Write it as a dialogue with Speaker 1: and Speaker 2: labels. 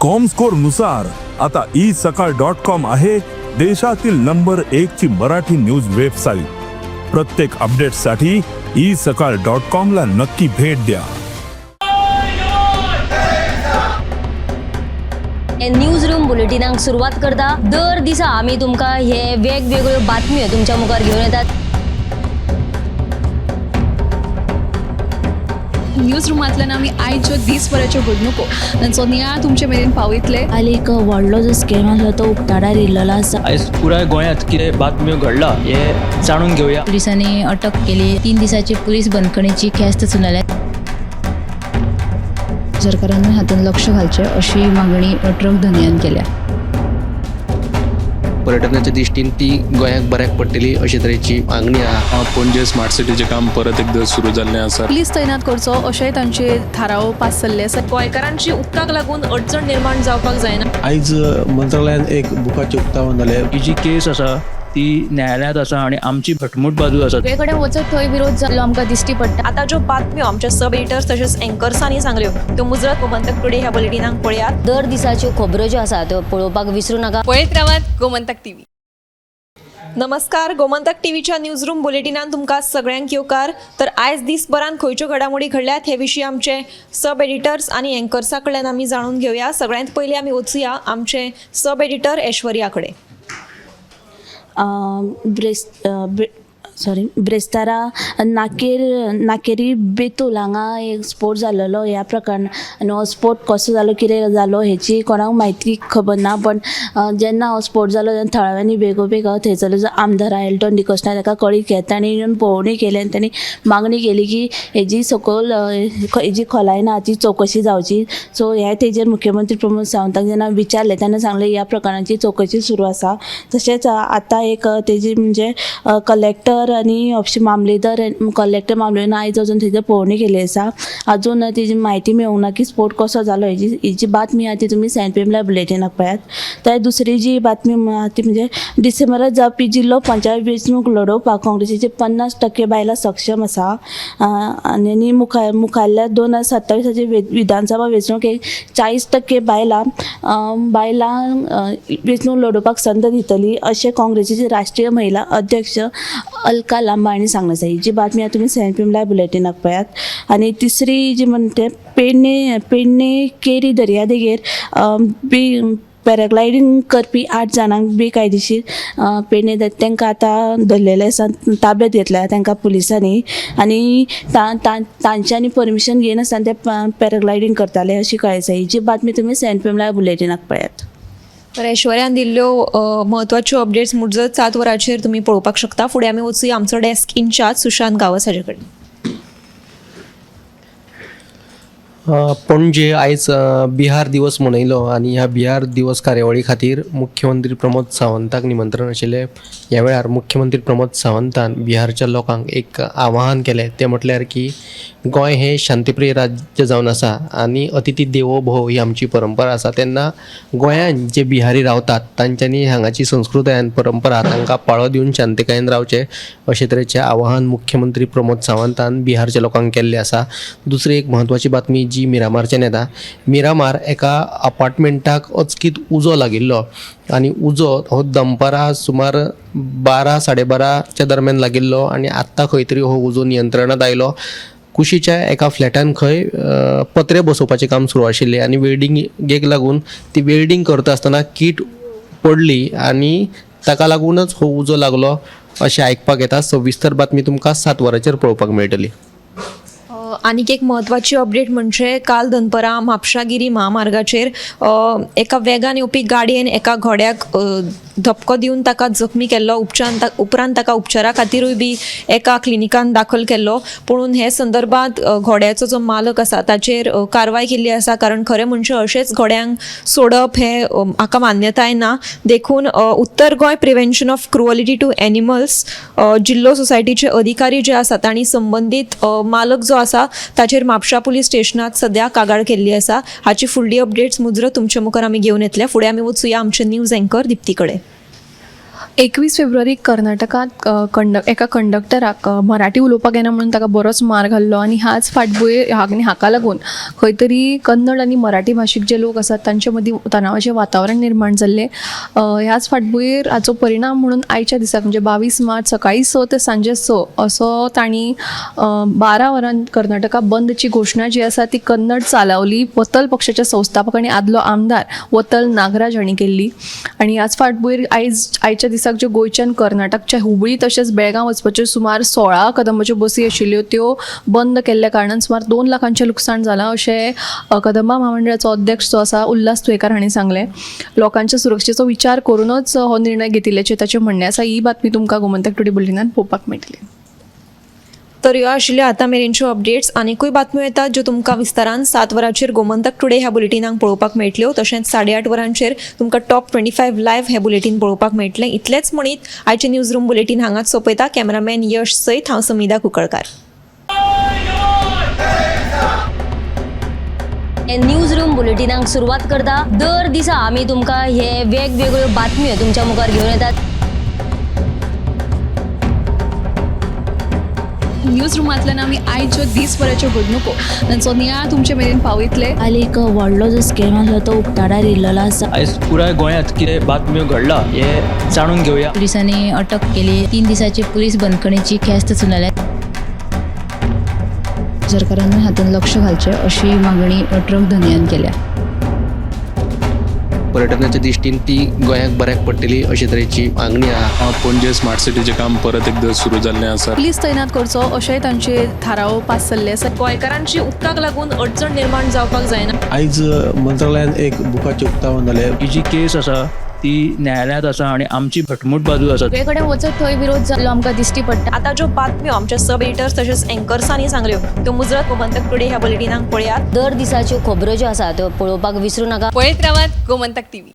Speaker 1: Comscore नुसार आता E सकाळ डॉट कॉम आहे देशातील नंबर एक ची मराठी न्यूज वेबसाईट. प्रत्येक अपडेटसाठी ई सकाळ डॉट कॉम ला नक्की भेट द्या.
Speaker 2: न्यूज रूम बुलेटिनाक सुरवात करता. दर दिसा आमी तुमकां हे वेगवेगळ्यो बातम्यो तुमच्या मुखार घेवन येतात.
Speaker 3: न्यूज रुमांतल्यान आमी आयच्यो दीसभराच्यो घडणुको तांचो नियाळ तुमचे मेरेन पावयतले.
Speaker 4: काल एक व्हडलो जो स्कॅम आसलो तो उक्ताडार येयल्लो आसा.
Speaker 5: आयज पुराय गोंयांत कितें बातम्यो घडला हें जाणून घेवया.
Speaker 6: पोलिसांनी अटक केली. 3 दिसाची पोलीस बंदखणीची ख्यास्त सुनायल्या.
Speaker 3: सरकारान हातूंत लक्ष घालचें अशी मागणी ट्रक धनयान केल्या.
Speaker 7: पर्यटनाच्या दृश्टीन ती गोंयाक बऱ्याक पडटली अशे तरेची मागणी आहा.
Speaker 8: पणजे स्मार्ट सिटीचें काम परत एकदां सुरू जाल्लें आसा.
Speaker 3: पुलीस तैनात करचो अशेंय तांचे थाराव पास जाल्ले आसा.
Speaker 9: गोंयकारांची उदकाक लागून अडचण निर्माण जावपाक जायना.
Speaker 10: आयज मंत्रालयान एक बुकाचें उक्तावण जालें.
Speaker 5: ही जी केस आसा ती न्यायालयांत आसा आनी आमची घटमूट बाजू आसा.
Speaker 6: सगळे कडेन वचत थंय विरोध जाल्लो आमकां दिश्टी पडटा.
Speaker 9: आतां ज्यो बातम्यो आमच्या सब एडिटर्स तशेंच एंकर्सांनी सांगल्यो त्यो मुजरत गोमंतक टुडे ह्या बुलेटिनाक पळयात.
Speaker 2: दर दिसाच्यो खबरो ज्यो आसा त्यो पळोवपाक विसरू नाका.
Speaker 3: पळयत रावात गोमंतक टीव्ही.
Speaker 9: नमस्कार, गोमंतक टीव्हीच्या न्यूज रूम बुलेटिनान तुमकां सगळ्यांक येवकार. तर आयज दीसभरान खंयच्यो घडामोडी घडल्यात हे विशीं आमचे सब एडिटर्स आनी एंकर्सा कडल्यान आमी जाणून घेवया. सगळ्यांत पयलीं आमी वचुया आमचे सब एडिटर ऐश्वर्या कडेन.
Speaker 4: ब्रेस सॉरी, ब्रेस्तारा नाकेर नाकेरी बेतूल हांगा एक स्पोट जाल्लो. ह्या प्रकरण आनी हो स्पोट कसो जालो, कितें जालो हेची कोणाक म्हायती खबर ना. पण जेन्ना हो स्पोट जालो तेन्ना थळाव्यांनी बेगोबेग थंयसरलो जो आमदार आहा एल्टॉन डिकोस्टा ताका कळीत केलें. ताणें येवन पळोवणी केली आनी ताणें मागणी केली की हेजी सकयल हेजी खोलाय ना ती चवकशी जावची. सो हे तेजेर मुख्यमंत्री प्रमोद सावंताक जेन्ना विचारलें तेन्ना सांगलें ह्या प्रकरणाची चवकशी सुरू आसा. तशेंच आतां एक तेजी म्हणजे कलेक्टर आनी ऑफिस मामलेदार, कलेक्टर मामलेदार आयज वचून थंयसर पळोवणी केल्ली आसा. अजून तेजी म्हायती मेळूंक ना की स्पोट कसो जालो. हेजी बातमी आहा ती तुमी सेवन पी एम लायव्ह बुलेटिनाक पळयात. तर दुसरी जी बातमी आहा ती म्हणजे डिसेंबरात जावपी जिल्लो पंचायत वेंचणूक लडोवपाक काँग्रेसीचे 50% बायलां सक्षम आसा. आनी मुखारल्या 2027 विधानसभा वेंचणुकेक 40% बायलां बायलां वेंचणूक लडोवपाक संद दितली अशें काँग्रेसीचे राष्ट्रीय महिला अध्यक्ष अलका लांबा हांणी सांगलें आसा. ही जी बातमी आहा तुमी सेवन पी एम लायव्ह बुलेटिनाक पळयात. आनी तिसरी जी म्हणटा पेडणे पेडणे केरी दर्यादेगेर बी पॅराग्लायडींग करपी 8 जाणांक बेकायदेशीर पेडणे तांकां आतां धरलेले आसा, ताब्यात घेतल्या तांकां पुलिसांनी. आनी तांच्यांनी परमिशन घेयनासतना ते पॅराग्लायडींग करताले अशी कळ्ळें आसा. ही जी बातमी तुमी सेवन पी एम लायव्ह बुलेटिनाक पळयात.
Speaker 9: तर ऐश्वर्यान दिल्ल्यो म्हत्वाच्यो अपडेट्स मुजरत 7 वरांचेर तुमी पळोवपाक शकता. फुडें आमी वचुया आमचो डेस्क इन्चार्ज सुशांत गांवस हाजे कडेन.
Speaker 7: पणजे आयज बिहार दिवस मनयलो आनी ह्या बिहार दिवस कार्यावळी खातीर मुख्यमंत्री प्रमोद सावंताक निमंत्रण आशिल्लें. ह्या वेळार मुख्यमंत्री प्रमोद सावंतान बिहारच्या लोकांक एक आवाहन केलें तें म्हटल्यार की गोंय हें शांतीप्रिय राज्य जावन आसा आनी अतिथी देवो भव ही आमची परंपरा आसा. तेन्ना गोंयांत जे बिहारी रावतात तांच्यांनी हांगाची संस्कृताय आनी परंपरा तांकां पाळो दिवन शांतीकायेन रावचें अशे तरेचें आवाहन मुख्यमंत्री प्रमोद सावंतान बिहारच्या लोकांक केल्लें आसा. दुसरी एक म्हत्वाची बातमी जी मिरामारच्यान येता. मिरामार एका अपार्टमेंटाक अचकीत उजो लागिल्लो आनी उजो हो दनपारां सुमार 12 साडे 12च्या दरम्यान लागिल्लो आनी आत्तां खंय तरी हो उजो नियंत्रणांत आयलो. कुशीच्या एका फ्लॅटान खंय पत्रे बसोवपाचें काम सुरू आशिल्लें आनी वेल्डिंगेक लागून ती वेल्डींग करता आसतना कीट पडली आनी ताका लागूनच हो उजो लागलो अशें आयकपाक येता. सविस्तर बातमी तुमकां 7 वरांचेर पळोवपाक मेळटली.
Speaker 9: आनीक एक म्हत्वाची अपडेट म्हणजे काल दनपरां म्हापशा गिरी म्हामार्गाचेर एका वेगान येवपी गाडयेन एका घोड्याक धपको दिवन ताका जखमी केल्लो. उपरांत ताका उपचारा खातीरूय बी एका क्लिनिकान दाखल केल्लो. पूण हे संदर्भात घोड्याचो जो मालक आसा ताचेर कारवाय केल्ली आसा, कारण खरें म्हणजे अशेंच घोड्यांक सोडप हें हाका मान्यताय ना. देखून उत्तर Goa prevention of cruelty to animals जिल्लो सोसायटीचे अधिकारी जे आसा तांणी संबंदीत मालक जो आसा ताचेर म्हापशा पुलीस स्टेशनात सद्या कागाळ केल्ली आसा. हाची फुडली अपडेट्स मुजरत तुमचे मुखार आमी घेवन येतले. फुडें आमी वचुया आमचे न्यूज एंकर दिप्ती कडेन.
Speaker 3: 21 फेब्रुवारीक कर्नाटकांत एका कंडक्टराक मराठी उलोवपाक येना म्हणून ताका बरोच मार घाल्लो आनी ह्याच फाटभुंयेर आनी हाका लागून खंय तरी कन्नड आनी मराठी भाशीक जे लोक आसात तांचे मदीं तणावाचें वातावरण निर्माण जाल्लें. ह्याच फाटभुंयेर हाचो परिणाम म्हणून आयच्या दिसाक म्हणजे 22 मार्च सकाळीं 6 ते सांजे 6 असो तांणी 12 वरां कर्नाटका बंदची घोशणा जी आसा ती कन्नड चालावली वतल पक्षाच्या संस्थापक आनी आदलो आमदार वतल नागराज हांणी केल्ली. आनी ह्याच फाटभुंयेर आयच्या दिसाक ज्यो गोंयच्यान कर्नाटकच्या हुबळी तशेंच बेळगांव वचपाच्यो सुमार 16 कदंबाच्यो बसी आशिल्ल्यो त्यो बंद केल्ल्या कारणान सुमार 2 लाखांचें लुकसाण जालां अशें कदंबा म्हामंडळाचो अध्यक्ष जो आसा उल्हास तुयेकार हांणी सांगलें. लोकांच्या सुरक्षेचो विचार करूनच हो निर्णय घेतिल्ल्याचें ताचें म्हणणें आसा. ही बातमी तुमकां गोमंतक टुडे बुलेटिनान पळोवपाक मेळटली.
Speaker 9: तर ह्यो आशिल्ल्यो आतां मेरेनच्यो अपडेट्स. आनिकूय बातम्यो येतात ज्यो तुमकां विस्तारान 7 वरांचेर गोमंतक टुडे ह्या बुलेटिनाक पळोवपाक मेळटल्यो. तशेंच 8:30 वरांचेर तुमकां टॉप 25 लायव्ह हे बुलेटीन पळोवपाक मेळटलें. इतलेंच म्हणीत आयचें न्यूज रूम बुलेटीन हांगाच सोंपयता. कॅमेरामॅन यश सयत हांव समिधा कुंकळकार.
Speaker 2: न्यूज रूम बुलेटिनाक सुरवात करता. दर दिसा आमी तुमकां हे वेगवेगळ्यो बातम्यो तुमच्या मुखार घेवन येतात.
Speaker 3: न्यूज रुमांतल्यान आमी आयच्यो दीसभराच्यो घडणुको तांचो नियाळ तुमचे मेरेन पावयतले.
Speaker 4: काल एक व्हडलो जो स्कॅम आसलो तो उक्ताडार येयल्लो आसा.
Speaker 5: आयज पुराय गोंयांत कितें बातम्यो घडला हें जाणून घेवया.
Speaker 6: पुलिसांनी अटक केली. 3 दिसाची पुलीस बंदखणीची ख्यास्त सुनायल्या.
Speaker 3: सरकारान हातूंत लक्ष घालचें अशी मागणी ट्रक धनयान केल्या.
Speaker 7: पर्यटनाच्या दृश्टीन ती गोंयाक बऱ्याक पडटली अशे तरेची मागणी आहा.
Speaker 8: पणजे स्मार्ट सिटीचें काम परत एकदां सुरू जाल्लें आसा.
Speaker 3: पुलीस तैनात करचो अशेंय तांचे थाराव पास जाल्ले आसा.
Speaker 9: गोंयकारांची उदकाक लागून अडचण निर्माण जावपाक जायना.
Speaker 10: आयज मंत्रालयान एक बुकाचें उक्तावण जालें.
Speaker 5: ही जी केस आसा ती न्यायालयांत आसा आनी आमची घटमूट बाजू आसा.
Speaker 6: सगळे कडेन वचत थंय विरोध जाल्लो आमकां दिश्टी पडटा.
Speaker 9: आतां ज्यो बातम्यो आमच्या सब एडिटर्स तशेंच एंकर्सांनी सांगल्यो त्यो मुजरत गोमंतक टुडे ह्या बुलेटिनाक पळयात.
Speaker 2: दर दिसाच्यो खबरो ज्यो आसा त्यो पळोवपाक विसरूं नाका.
Speaker 3: पळयत रावात गोमंतक टीव्ही.